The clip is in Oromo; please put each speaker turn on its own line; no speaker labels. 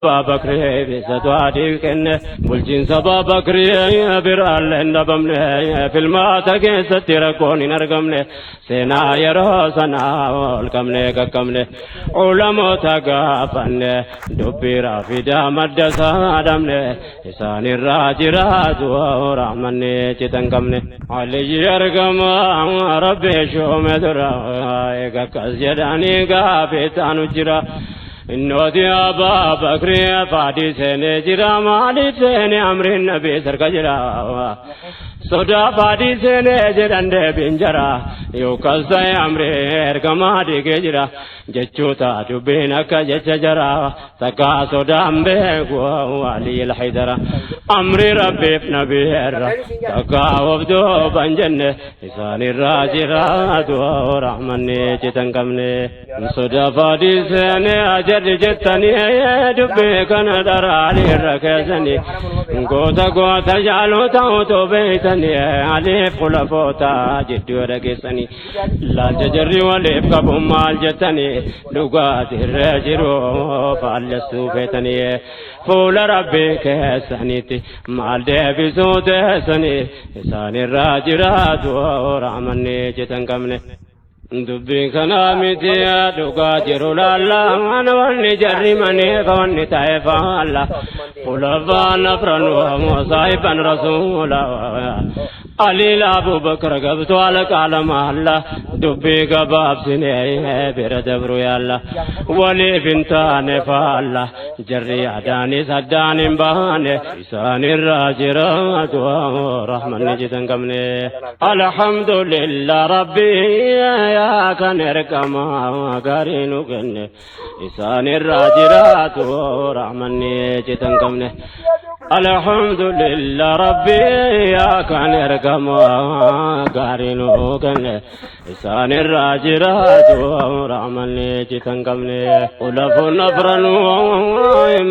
Abbaa Bakrii adii kenne, bulchiinsa Abbaa Bakrii biraallee hin dhabamne, filmaata keessatti rakkoon hin argamne, seenaa yeroo sanaa ol qabne qaqqabne, ulamoota gaafanne, dubbii raafidaa madda isaa dhabne, isaanirraa jiraatu rahmanni citan qabne. Aliyyi argama Rabbi shuume dura, eega akkas jedhanii gaafii taanu jira. Innooti Abbaa Bakrii faadii seenee jira, maaliif seenee? Amriin nabii sarka jira. Sodaa faadii seenee jedhan deebiin jara, yookas ta'e amrii ergamaa dhiigee jira. Jechoota dubbiin akka jecha jara takkaa sodaan beeku Aliyyi Haydara. Amri Rabbiif nabii irra takkaa of duuban jenne, isaanirraa jiraatu rahmanni citan qabne. Sodaa faadii seenee ajarri jettanii dubbii kana dharaalii irra keessanii, goota goota jaalota otoo beeytanii, aliif khulafoota jidduu dhageessanii, laalcha jarri waliif qabu maal jettanii, dhugaatirra jiru faallessuu feetanii, fuula Rabbii keessanitti maal deebisuu teessanii? Isaanirraa jiraatu rahmanni citan qabne. Dubbiin kanaa miti, dhugaa jiru laalla, wanni jarri manii wanni ta'e faalla. Khulafaan afran saahiban rasuula Aliil Abubakar gabtu ala maalla, dubbii gabaabsine bira dabru yaalla, waliif hin taane faalla, jarri yaadaanis addaan hin baane, isaanirraa jiraatu rahmanni citan qabne. Alhamdulillah Rabbii yaa kan ergama gaarii nu kenne, isaanirraa jiraatu rahmanni citan qabne. Alhamdulillah Rabbii yaa kan ergama gaarii nu kenne, isaanirraa jiraatu rahmanni citan qabne. Khulafoon afranuu.